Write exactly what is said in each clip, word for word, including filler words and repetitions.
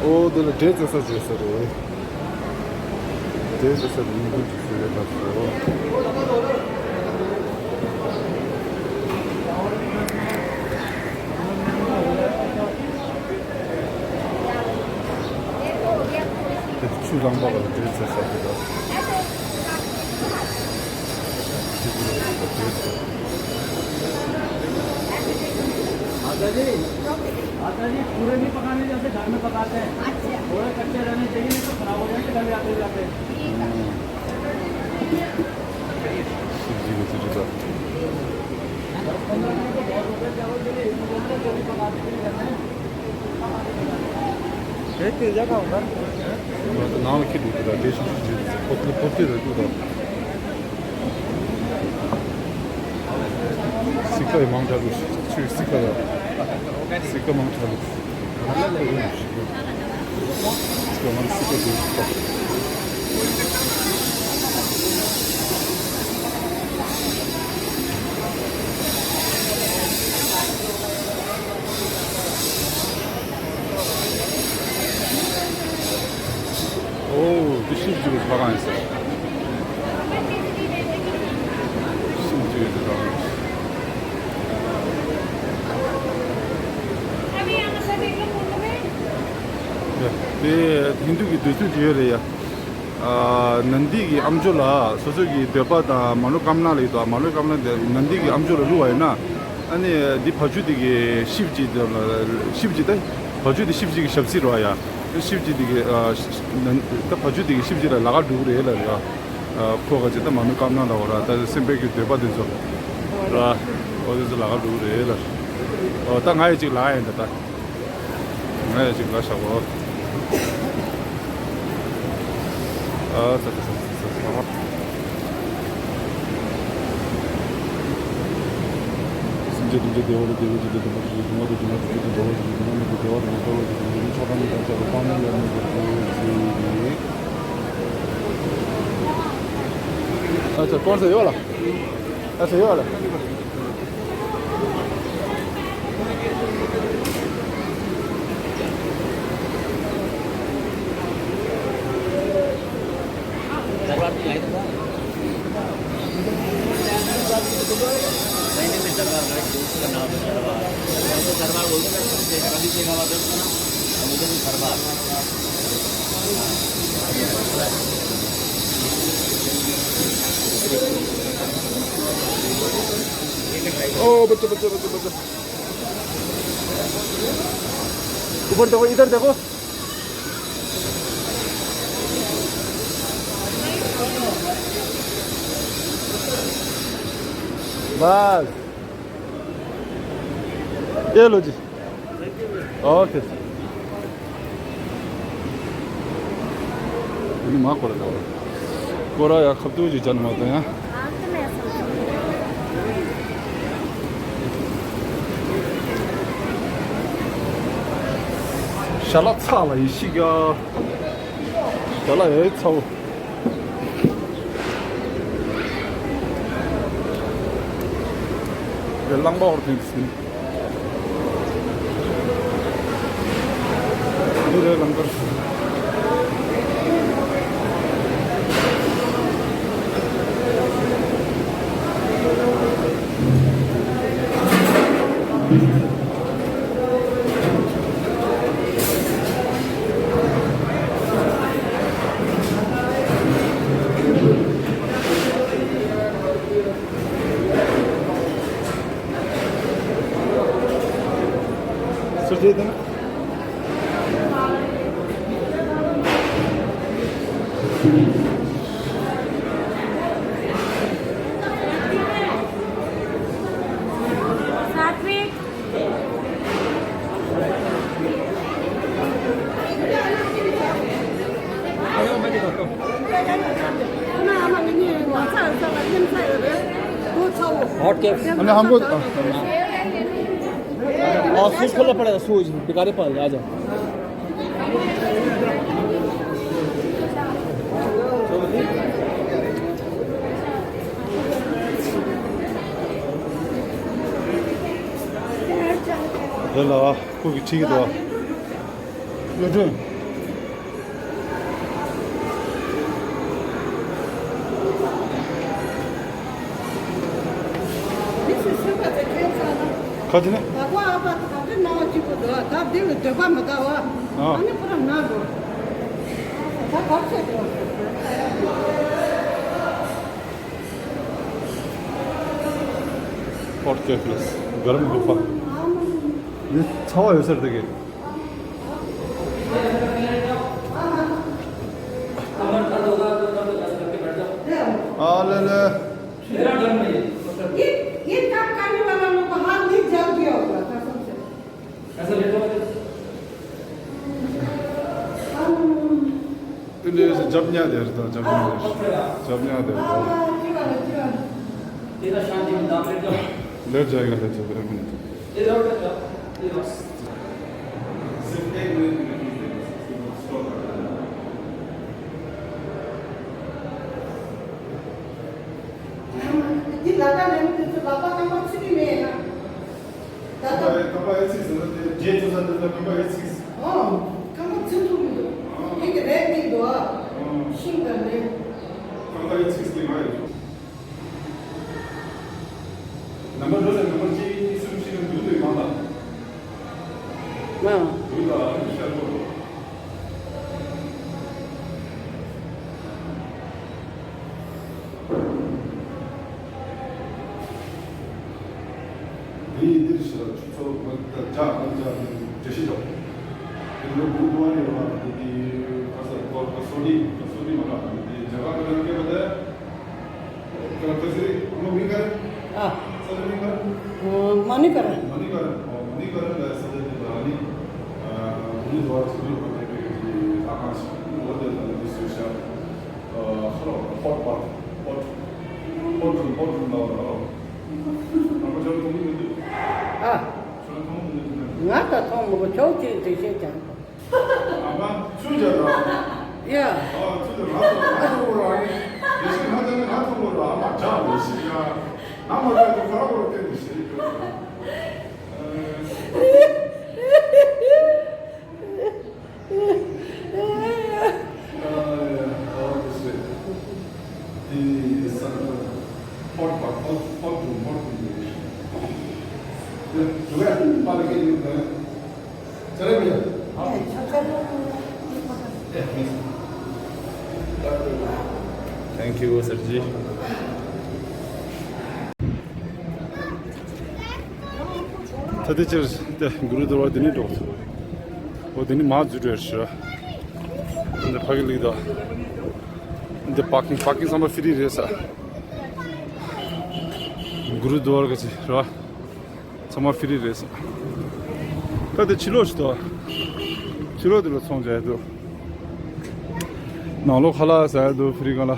ཨོ་དེ་ལ་འབྲས་རྩེ་ས་བརྗོད་ས་རེད། འབྲས་རྩེ་ས་རེད། ཉིན་གུང་གི་ཟས་རེད་ལབ་སོང་། དེ་ཆུ་རང་པ་ལ་འབྲས་རྩེ་ས་རེད་ལ། माता जी, माता जी, पूरे नहीं पकाने जैसे घर में पकाते हैं। अच्छा। थोड़े कच्चे रहने चाहिए, नहीं तो खराब हो जाएंगे घर जाते जाते। शिव जी को तुझे तो। दस पन्द्रह मिनट तो बहुत हो गए चावल के लिए, इसको बोलते हैं, जल्दी पका दीजिए घर में। ད་ནང་ལ་ཁྱེར་འདུག་ད། དེ་ཤིག་ཤིག་བྱེད་དུས་ཚོད་ཕོ་ཏི་ཕོ་ཏི་རེད་འདུག་ད། སི་ཀ་ཡི་མང་དྲགས་འདུག་ཆུའི་སི་ཀ་ཡ། སི་ཀ་མང་དྲགས་འདུག་སི་ཀ་མང་སི་ཀ་འདུག་ད། ཨོ། འདི་ཤིབ་ཅིག་ལ་ཕ་གང་ཡིན་ཟེར། ཤིབ་ཅིག་ལ་ཕ་གང་ཡིན་ཟེར། དེ་ཧིན་དུ་གི་འདོད་ཚུལ་དེ་ཡོད་རེད་ཡ། ཨ། ནན་དི་གི་ཨམ་ཅོག་ལ་སོ་སོ་གི་འདོད་པ་དང་མ་ནོ་ཀམ་ན་ལ་ཡོད་དོ། མ་ནོ་ཀམ་ན་དེ་ནན་དི་གི་ཨམ་ཅོག་ལ་བླུགས་པ་ཡིན་ན། ཨ་ནི་འདི་བ་ཕྱུགས་དེ་གི་ཤིབ་ཅིག་དེ་ལ་ཤིབ་ཅིག་ད། བ་ཕྱུགས་དེ་ཤིབ་ཅིག་གི་ཞབས་རྩིས་རོ་ཡ། ཤིབ་ཅིག་དེ་གི་ཨ། ནན་ད་བ་ཕྱུགས་དེ་གི་ཤིབ་ཅིག་ལ་ལ་ཁ་འགྲོ་གི་རེད་ལ་རེད་ཨ། ཁོ་ག་ཅིག་ད་མ་ནོ་ཀམ་ན་ལ་འོ་ར་ད་སེམས་པའི་གི་འདོད་པ་དེ་ཚོ་ར། འོ་དེ་ཚོ་ལ་ཁ་འགྲོ་གི་རེད་ལ། འོ་ད་ང་ཡི་ཅིག་ལ་ཡིན་ད་ད། ང་ཡི་ཅིག་ལ་ཤག་འོ། ཨ་ཙི་ཙི་ཙི་ཙི་ཙི། སེམས་ཅན་ཐམས་ཅད་བདེ་བ་ལ་བདེ་བའི་འཇིགས་ལས་སྒྲོལ་མ་ཐུབ་ཀྱི། སྡུག་བསྔལ་དང་སྡུག་བསྔལ་ཆེ་ཆུང་འདྲ་བ་ཞིག་ཡོད་ན་མི་དགེ་བ་དང་འཁོར་བ་ཞིག་ཡོད་ན་མཆོག་དང་མི་འདྲ་ཆགས་པའི་དཔག་མེད་ལས་མི་འདའ་བར་ཤོག་ཅེས་ཡིན། ཨ་ཙི་ཀོན་ས་ཡོད་ལ། ཨ་ཙི་ཡོད་ལ། दरबार तो यहीं था। नहीं, नहीं, नहीं, दरबार राइट दूसरा नाम है, दरबार। हम तो दरबार बोलते हैं, कभी देखा हुआ दर्शन ना, हम उधर भी दरबार। ओ, बच्चों, बच्चों, बच्चों, बच्चों। ऊपर देखो, इधर देखो। बस। ये लो जी। ओके। ཨ་ནི་མ་སྐོར་ར་འདྲ་བ། སྐོར་ར་ཡ་ཁ་བཏུད་ཅིག་བྱ་ནི་མ་གཏོགས་ཡ། ཞལ་ལག་ཚ་ལ་ཡི་ཤི་ག་ཞལ་ལག་ཡ་ཚ་བོ། དེ་རླངས་པ་འོར་ཐོན་ཟིན། འདི་རེད་ལམ་བར། सात्विक। Hot caps. हमने, हमको, और स्विच खोलना पड़ेगा, स्विच, बेकार ही पड़ गया, आ जाओ। ཡོད་ལ། ཁོ་གི་ཁྲིད་ཀྱི་འདུག་ཡོད་དྲན། ཨ་དེ་ནས། ད་ཁོ་ཨ་ཕ་ད་ག་ཚོད་སྣང་བ་སྐྱིད་པོ་འདུག་ད་འདི་ལ་འདོད་པ་མི་དགའ་བ། ཨ། ཨ་ནི་ཁོ་རང་ན་འགྲོ། ད་གར་ཆད་འགྲོ། Hot cake plus garam guppa. འདི་ཚ་བ་ཡོད་ས་རེད་དེ་གི། ཨ་ལེ་ལེ། ये ये काम करने वाला लोग को हाथ नहीं जल गया होगा कसम से। ऐसा लेटो। དེ་འདྲའི་རྒྱབ་ཉག་དེ་རེད་དོ། རྒྱབ་ཉག་དེ་རེད། རྒྱབ་ཉག་དེ་རེད་དོ། तेरा शांति में दाम लेटो। लेट जाएगा, लेट जाएगा, एक मिनट। ये लो, ये लो। सिर्फ एक मिनट में। འདི་ལ་ད་ལེན་དུས་ཚོད་ལག་པ་རྐང་པ་ཚུད་ཀྱི་མེད་ན། ད་ད། རྐང་པ་ཨེ་ཚིག་ཟེར་ན་དེ་རྗེས་ཚོད་ས་དེ་ཚོ་རྐང་པ་ཨེ་ཚིག་ཨོ། རྐང་པ་ཚུད་ཐུབ་མི་འདུག་ཨོ། ཡིན་གྱི་རེད་མི་འདུག་ཨ། ཨོ། ཤིང་དང་རེད། རྐང་པ་ཨེ་ཚིག་ཟེར་མ་ཡོད། ནམ་པར་འགྲོ་ཟེར་ནམ་པར་གཅིག་གཉིས་གསུམ་བཞི་ནས་འདུག་འདུག་མང་ལ། ཨ། འདུག་ལ་ཨ་ནི་ཤར་གོ། འདི་ཡིན་འདིར་ཞེས་ཆུ་ཚོད་མ་ད་བརྒྱ་མ་བརྒྱ་འགྲེལ་བཤད་རྒྱག་འདི་ལོ་དགུ་དུ་བ་ནས་ཡོད་པ་འདི་ག་ས་གོ་ག་སོ་ནི་ག་སོ་ནི་མ་ག་འདི་རྒྱ་གར་གི་རང་སྐད་པ་དེ། ག་ག་ཟེར་ཨ་མ་མི་ག་རེ། ཨ། ས་ཆ་མི་ག་རེ། མ་ནི་ག་རེ། མ་ནི་ག་རེ། ཨོ་མ་ནི་ག་རེ་ལ་ས་ཆ་འདི་ལ་ནི། ཨ་འདི་དུ་བ་ཆུ་ཚོད་མ་ག་འདི་གི་ལྷ་ཁང་ཞིག་འོ་དེ་ལ་ནི་སུ་ཤ། ཨ་ཧ་ལོ་ཧོ་ཊི་པོ་ཊི་ཧོ་ཊི་ཧོ་ཊི་ལ་ཧ་ལོ། ཨ། ང་ད་མཐོང་མི་དགོས། ཁྱོད་ཀྱིས་འགྲེལ་བཤད་རྒྱག་དགོས། ཨ་མ་ཚུར་རྒྱག་དང་། ཡ། ཨ་ཚུར་རྒྱག་ང་ཚོ་ང་ཚོ་བོར་བ་ནི། ཡེ་ཤེས་ང་ཚོ་ནི་ང་ཚོ་བོར་བ་ཨ་མ་རྒྱག་མི་ཤེས་ཡ། ང་མ་རྒྱག་དུས་ཁོ་རང་བོར་བ་བསྟན་མི་ཤེས། Thank you, sir ji. ད་ལྟའི་ཆར་དེ་གུ་རུ་དུ་ཝར་དེ་ནས་འགྲོ། འོ་དེ་ནས་མར་འཛུལ་འགྲོ་ཡ་རེད། འདི་ཕ་གི་ལིག་དང་། འདི་པར་ཀིང་པར་ཀིང་ཚང་མ་ཧྥི་རི་རེད་ས། གུ་རུ་དུ་ཝར་ག་ཚི་ར། ཚང་མ་ཧྥི་རི་རེད་ས། ད་དེ་ཕྱི་ལོགས་ཤིག་ཏུ། ཕྱི་ལོགས་དེ་ལ་ཚོང་བྱ་ཡ་འདུག་ནང་ལོགས་ཁ་ལག་ཟ་ཡ་འདུག་ཧྥི་རི་གང་ལ།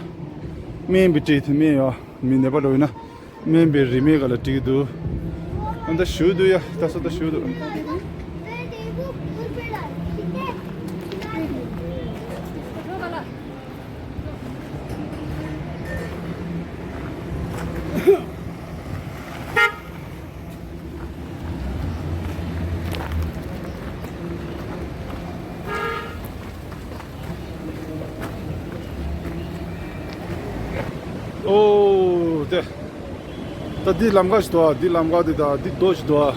སྨན་པའི་སྤྲད་དེ་སྨན་ཡོད། མི་ནད་པ་འགྲོ་ཡིན་ན། སྨན་པའི་རིན་མེད་ག་ལ་སྤྲད་ཀྱི་འདུག་ཨ་ད་ཞུ་འདུག་ཡ། ད་སོ་ད་ཞུ་འདུག་ཨོ་དེ། ད་འདི་ལམ་ཁ་ཞིག་འདུག་ཨ། འདི་ལམ་ཁ་འདི་དང་འདི་རྡོ་ཞིག་འདུག་ཨ།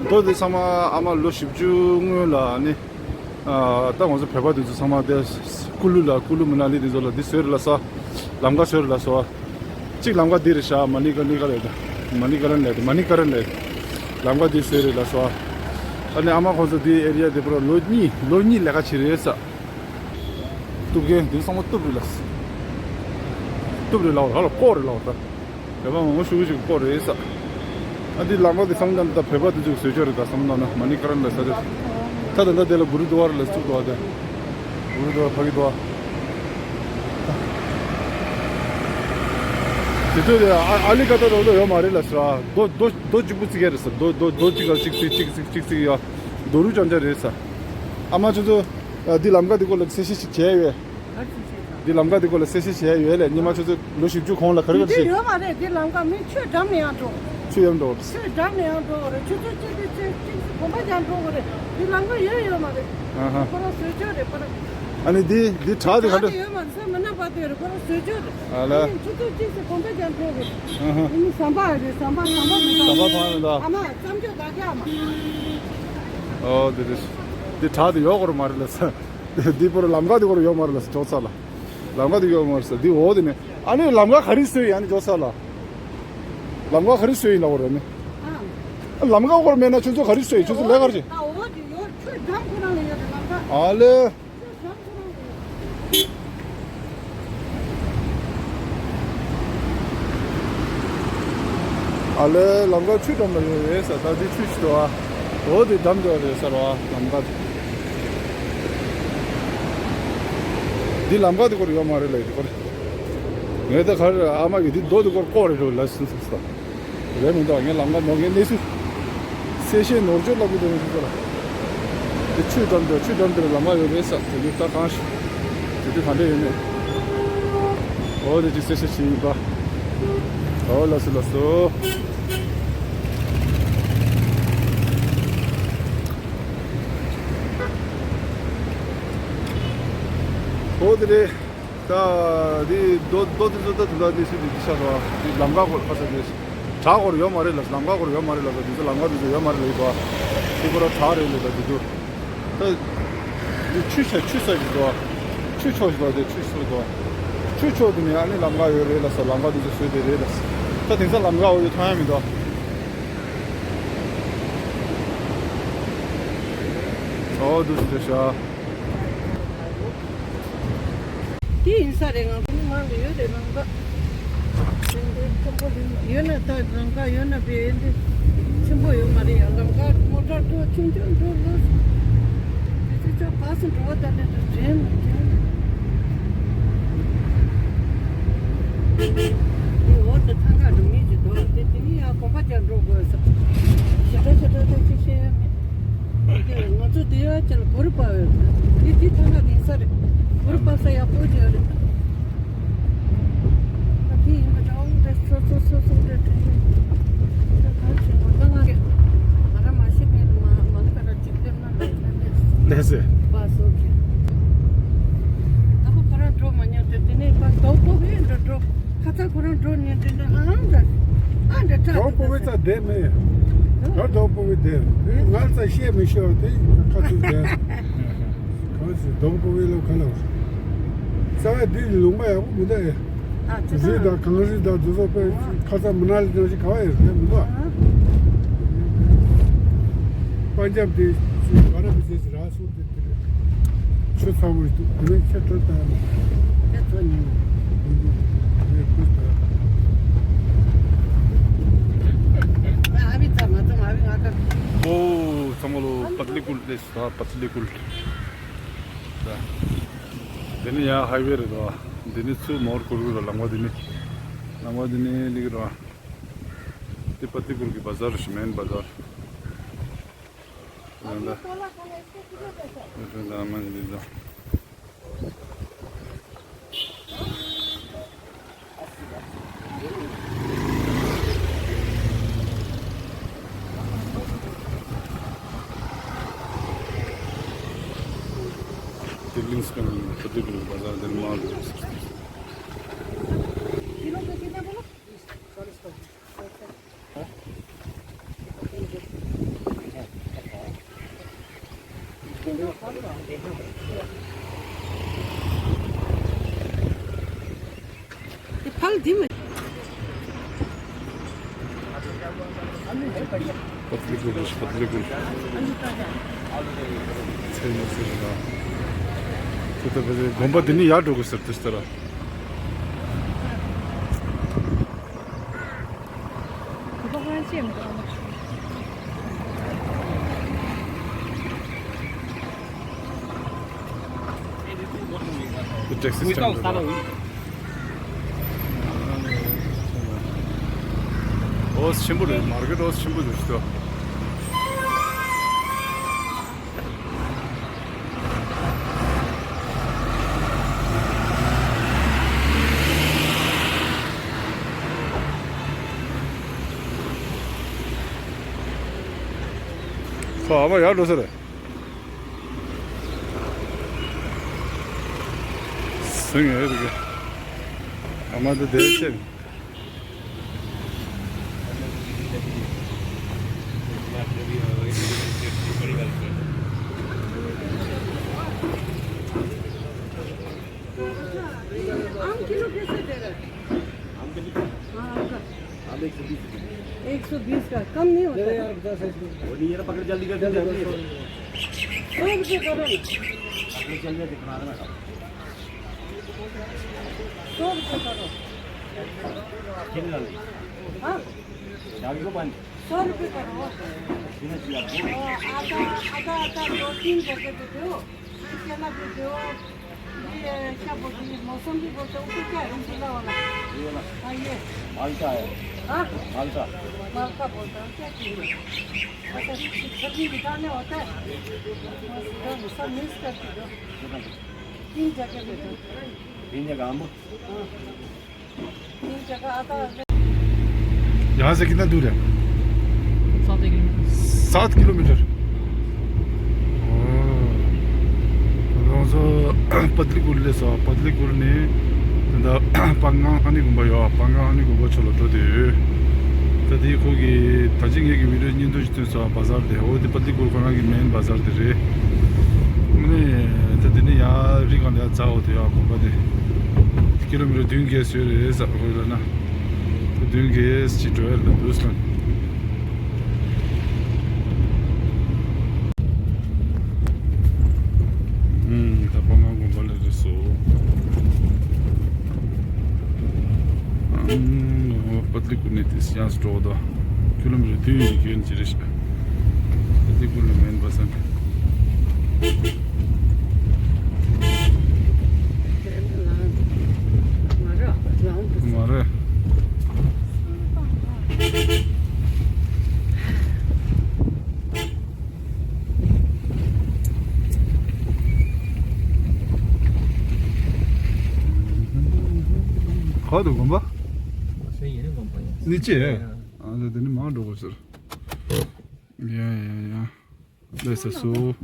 རྡོ་འདི་ཚང་མ་ཨ་མ་ལོ་བཞི་བཅུ་སྔོན་ལ་ནི། ཨ་ད་ང་ཚོ་བོད་པ་དེ་ཚོ་ཚང་མ་དེ་ཀུ་ལུ་ལ་ཀུ་ལུ་མ་ན་ལི་དེ་ཚོ་ལ་འདི་བཟོས་རེད་ལ་ས། ལམ་ཁ་བཟོས་རེད་ལ་སོ། གཅིག་ལམ་ཁ་འདི་རེད་ཤག་མ་ནི་ཀ་ནི་ཀ་རེད། མ་ནི་ཀ་རན་རེད། མ་ནི་ཀ་རན་རེད། ལམ་ཁ་འདི་བཟོས་རེད་ལ་སོ། ཨ་ནི་ཨ་མ་ཁོང་ཚོ་འདི་ཨེ་རི་ཡ་དེ་པར་ལོ་གཉིས་ལོ་གཉིས་ལས་ཀ་བྱས་རེད་ས། གཏུབ་མཁན་དེ་ཚང་མ་གཏུབ་རེད་ལ། གཏུབ་རེད་ལ་བ་ལ་བཀོག་རེད་ལ་བ་ད། བོད་པ་མང་པོ་ཞུ་ཞིག་བཀོག་རེད་ས། ཨ་འདི་ལམ་ཁ་དེ་བསམ་བློ་ད་བོད་པ་དེ་ཚོས་བཟོས་ཆོག་རེད་ད་བསམ་བློ་ན་མ་ནི་ཀ་རན་ལ་ས་ཆ། ད་ད་ད་དེ་ལ་གུ་རུ་དུ་ཝར་ལ་བཙུགས་འདུག་བ་དེ། གུ་རུ་དུ་ཝར་ཕ་གི་དུ་ཝར། དེ་ཚོ་དེ་ཨ་ཨ་ལི་ཀ་ཏ་རོ་ལོ་ཡོད་མ་རེད་ལ་ས། རྡོ་རྡོ་རྡོ་གཅིག་པུ་བརྩིགས་ཡ་རེད་ས། རྡོ་རྡོ་རྡོ་གཅིག་ལ་གཅིག་བརྩིགས་གཅིག་བརྩིགས་གཅིག་བརྩིགས་ཡ། རྡོ་རུ་ཅང་ཅང་རེད་ས། ཨ་མ་ཁྱོད་ཚོ་འདི་ལམ་ཁ་དེ་སྐོར་ལ་གསལ་བཤད་ཞིག་བྱས་ཡོད། འདི་ལམ་ཁ་འདི་སྐོར་ལ་གསལ་བཤད་བྱས་ཡོད་ལས་ཉི་མ་ཆུ་ཚོད་ལོ་བཞི་བཅུ་གོང་ལ་ག་རེ་ག་རེ་དེ་བྱས། ཡོད་མ་རེད། འདི་ལམ་ཁ་མི་ཆུ་འགྲམ་ནས་ཡང་འགྲོ། ཆུ་ཡང་འགྲོ། ཆུ་འགྲམ་ནས་ཡང་འགྲོ་གི་རེད། ཆུ་ཚོད་གཅིག་དེ་ཚོད་གཅིག་གོམ་པ་ཡང་འགྲོ་གི་རེད། འདི་ལམ་ཁ་ཡོད་ཡོད་མ་རེད། ཨ་ཧ། ཁོ་རང་བཟོས་ཆོག་རེད་པ་ར། ཨ་ནི་འདི་འདི་བྲག་འདི་ག་འདྲ། ཡོད་མ་རེད། ས་མིན་ན་པ་དེ་རེད། ཁོ་རང་བཟོས་བཅོས་རེད། ཨ་ལ། ཨ་ནི་ཆུ་ཚོད་གཅིག་ཙམ་གོམ་པ་རྒྱག་འགྲོ་དགོས། ཨ་ཧ། ཨ་ནི་ཟམ་པ་རེད། ཟམ་པ་ཟམ་པ་མི་འདུག་ཟམ་པ་ཐང་མི་འདུག་ཨ་མ་རྩམ་སྐྱོག་དགའ་རྒྱག་མ། ཨོ་འདི་རེད། འདི་བྲག་འདི་ཡོད་དགོས་རེད་མ་རེད་ལ་ས། འདི་པོ་ར་ལམ་ཁ་འདི་སྐོར་ཡོད་མ་རེད་ལ་ས། ཇོ་ཚ་ལ། ལམ་ཁ་འདི་ཡོད་མ་རེད་ས། འདི་འོ་འདི་ནས་ཨ་ནི་ལམ་ཁ་ག་རེ་བཟོས་ཡིན། ཨ་ནི་ཇོ་ཚ་ལ། ལམ་ཁ་ག་རེ་བཟོས་ཡིན་ལ་འོ་ར་ནི། ཨ། ལམ་ཁ་སྐོར་མེད་ན་ཁྱོད་ཚོ་ག་རེ་བཟོས་ཡིན། ཁྱོད་ཚོ་ལས་ཀར་བྱེད། ད་འོ་འདི་ཡོད། ཁྱོད་འགྲམ་ཁོ་རང་ལ་ཡོད་རེད་ལམ་ཁ། ཨ་ལེ། ཨ་ལེ་ལམ་ཁ་ཆུ་འགྲམ་ལ་ཡོད་རེད་ཟེར། ད་འདི་ཆུ་ཞིག་འདུག་ཨ། འོ་དེ་འགྲམ་འདྲ་རེད་ཟེར་བ་ལམ་ཁ། འདི་ལམ་ཁ་དེ་སྐོར་ཡོད་མ་རེད་ལ་དེ་སྐོར། ངས་ད་ག་རེ་ཨ་མ་གིས་འདི་རྡོ་དེ་སྐོར་བཀོག་རེད་འགྲོ་ལ་ཟེར་ཟེར། རེད་མི་འདུག་ངས་ལམ་ཁ་ནོར། ངས་གནས་ཚུལ་གསལ་བཤད་ནོར་བཅོས་ལབ་ཀྱི་འདུག་ངས་ཁྱོད་ཚོ་ལ། དེ་ཆུ་འགྲམ་དུ་ཆུ་འགྲམ་དེར་ལམ་ཁ་ཡོད་རེད་ཟེར། དེ་ནི་ད་གང་ཞིག་དེ་དུས་ག་འདྲ་ཡོད་མེད། འོ་དེ་ཅིག་གསལ་བཤད་བྱེད་ཡིན་པ། འོ་ལགས་སོ་ལགས་སོ། འོ་དེ་རེད། ད་འདི་རྡོ་རྡོ་འདི་ཚོ་ད་དེ་དག་འདི་སུ་འདི་འདི་ཤ་ཚ་བ་འདི་ལམ་ཁ་སྐོར་ཁ་ཚ་འདི་བྲག་སྐོར་ཡོད་མ་རེད་ལ། ལམ་ཁ་སྐོར་ཡོད་མ་རེད་ལ། ད་འདི་ཚོ་ལམ་ཁ་འདི་ཚོ་ཡོད་མ་རེད་ལ། ཡིན་པ་འདི་ཁོ་ར་བྲག་རེད་ལ། ད་འདི་ཚོ་ད་འདི་ཆུ་ཤ་ཆུ་ས་ཞིག་འདུག་ཆུ་ཕྱོགས་ཞིག་འདུག་དེ་ཆུ་ཤ་འདུག་ཆུ་ཕྱོགས་དེ་ནས་ཨ་ནི་ལམ་ཁ་ཡོད་རེད་ལ་ས། ལམ་ཁ་འདི་ཚོ་བཟོས་བསྡད་རེད་ལ་ས། ད་དེང་སང་ལམ་ཁ་འོ་ཡོད་མཐོང་ཡ་མི་འདུག་འོ་འདུག་ཟེར་ཤག་དེ་ཡིན་ས་རེད། ང་ཚོ་མི་མང་གི་ཡོད་རེད་ལམ་ཁ། དེ་འདྲའི་ཆེན་པོ་རེད། ཡོད་ན་ད་ལམ་ཁ་ཡོད་ན་བས་འདི་ཆེན་པོ་ཡོད་མ་རེད་ཡ། ལམ་ཁ་མོ་ཊ་འགྲོ་ཆུང་ཆུང་འགྲོ་ལོ། དེ་ཚོ་ཅོག་བག་སུ་འགྲོ་བ་ད་ནི་དྲན་མི་དྲན། དེ་འོ་དེ་ཐང་ག་འགྲོ་མི་ཅིག་འདུག་དེ་དེ་ནི་ཡང་གོམ་པ་རྒྱག་འགྲོ་དགོས་ས། ཞེ་དྲག་ཞེ་དྲག་ད་ཅིག་ཤེས་ཡ་མེད། ང་ཚོ་དེ་ཡ་ཅིག་ལ་གུར་པ་ཡོད། དེ་དེ་ཐང་ག་དེ་ས་རེད། གུར་པ་ས་ཡག་པོ་ཅིག་རེད། ད་དེ་ཡིན་པ་འདྲ་འོང་དེ་སོ་སོ་སོ་སོ་འདྲ་དྲན་གྱི། ད་གང་བྱེད་མ་ད་ང་གི་ང་རང་མ་ཤེས་མཁན་ལ་མ་མ་ལ་ཁ་ར་ཅིག་སླེབས་ན་འདྲ་ཡིན་ན་འདྲ། ལགས་སེ། པ་སོ་གི། ད་ཁོ་ཁོ་རང་འགྲོ་མ་མྱོང་དེ་དེ་ནས་པ་དོ་པོ་བས་འགྲོ་འགྲོ། ཁ་ཚ་ཁོ་རང་འགྲོ་ཉན་དེ་འདྲ་ཨང་འདྲ། ཨ་འདྲ་དྲག་དོ་པོ་བས་ཙ་བསྡད་མེད། ད་དོ་པོ་བས་བསྡད། ང་ཙ་བཤད་མི་ཤེས་བ་དེ་ཁ་ཚུགས་བསྡད། གང་ཞིག་སྡོང་པོ་བའི་ལོ་ཁ་ལ། རྩ་བའི་འདི་ལུང་པ་ཡག་པོ་མི་འདུག་ཨེ། ཨ་ཅི་རི་ད། དང་གངས་རི་དང་འདི་ཚོ་དཔེ་ཁ་ཚ་མི་ན་ལི་ནང་བཞིན་ག་བ་ཡོད་རེད་མི་འདུག་ཨ། པན་ཇབ་དེ་ཚོ་ག་ར་མི་ཚེ་ཞིག་རག་སོང་དེ་དེ་རེད། ཆུ་ཚ་བོ་ཞིག་འདུག་དེ་ནས་ཁྱེད་ཁྲོད་ལྟ་ཡ་མ། ཁྱེད་ཚོ་ཉིན་མོ། ཨ་བི་ཚ་མ་ཚ་མ་བི་ང་ཀ། ཨོ་ཚང་མ་ལོ་པཏ་ལི་ཀུལ་ལས། ད་པཏ་ལི་ཀུལ། ད། འདི་ནི་ཡང་ཧའི་ཝེ་རེད་དོ། འདི་ནི་ཚུར་མོར་ཀུར་ཀུར་ལ་ལམ་ཁ་འདི་ནི། ལམ་ཁ་འདི་ནི་ལིག་རོ། འདི་པཏ་ལི་ཀུལ་གྱི་བ་ཛར་ཞིག་མེན་བ་ཛར། ད་ད་མ་འདི་ད། ཕལ་དེ་མི། པཏ་ལི་ཀུལ་རེད། པཏ་ལི་ཀུལ། ཚེ་མོ་ཚེ་རེད་ལ། ཁོ་ད་བེ་དགོན་པ་འདི་ནི་ཡར་འགྲོ་དགོས་ཟེར་དུས་ལྟར། འོ་ཆེན་པོ་རེད། མར་ཀེཊ་འོ་ཆེན་པོ་རེད་ཤི་ཏོ། ཁོ་ཨ་མ་ཡར་འགྲོ་ས་རེད། ཚུན་ཡོད་རེད་གི། ཨ་མ་དེ་དེར་ཆེ། आम किलो कैसे दे रहे हैं? आम किलो? हाँ, आपका। आम एक सौ बीस रुपये। एक सौ बीस का कम नहीं होता है? वो नहीं, ये तो पकड़ जल्दी कर दे, जल्दी। सौ रुपये करो ना। पकड़ जल्दी दिखा रहा ना। सौ रुपये करो। कितने डाल दी? हाँ? चाबी को बंद। सौ रुपये करो। कितने चाहिए आपको? वो आधा, आधा, आधा, दो तीन जगह पे दो। ये केला भी दो। ये क्या बोलते हैं, ये मौसमी बोलते हैं, उसको क्या है, रसगुल्ला वाला? ये वाला। हाँ, ये। मालटा है। हाँ? मालटा। मालटा बोलते हैं, क्या चीज़ है? अच्छा, छलनी निकालने होता है। बस, इधर सब मिक्स करके दो। तीन जगह पे दो। तीन जगह हम। हाँ। तीन जगह आता है। यहाँ से कितना दूर है? सात किलोमीटर। सात किलोमीटर। ཨོ། ང་ཚོ་པད་ལི་ཀུར་སླེབས་སོང་། པད་ལི་ཀུར་ནས་ད་ལྟ་པང་ངང་ཨ་ནི་དགོན་པ་ཡོད། པང་ངང་ཨ་ནི་དགོན་པ་ཕྱོགས་ལ་འགྲོ་བསྡད་ཡོད། ད་དེ་ཁོ་གི་ད་ཅི་ངེད་ཀྱི་བི་ཌིའོ་བརྙན་ཐུང་ཞིག་ཐོན་སོང་། བ་ཟར་དེ། འོ་དེ་པད་ལི་ཀུར་ཁོ་རང་གི་མེན་བ་ཟར་དེ་རེད། ཨ་ནི་ད་དེ་ནས་ཡར་རི་སྒང་ལ་ཡར་འཛེགས། འོ་དེ་ཡར་དགོན་པ་དེ་ཀི་ལོ་མི་ཊར་བདུན་བརྒྱད་ཙམ་རེད་ཟེར། ཁོ་ལ་ན་བདུན་བརྒྱད་ཅིག་འགྲོ་ཡ་རེད་འདུག་ལ། ཨུམ། ད་པང་ངང་དགོན་པ་ལ་སླེབས་སོང་། ཨུམ། པད་ལི་ཀུར་ནས་དེ་ཡང་སུ་འགྲོ་དོ། ཀི་ལོ་མི་ཊར་བདུན་ཡན་གྱི་ཅི་རེད་ཤག་པད་ལི་ཀུར་ལ་མེན་བ་ཟར། མ་རེད། ག་དུ་དགོན་པ། ནི་ཅི། ཨ་ལེ་དེ་ནི་མང་འགྲོ་གོ་ཟེར། ཡ་ཡ་ཡ། ལེ་ས་སུ།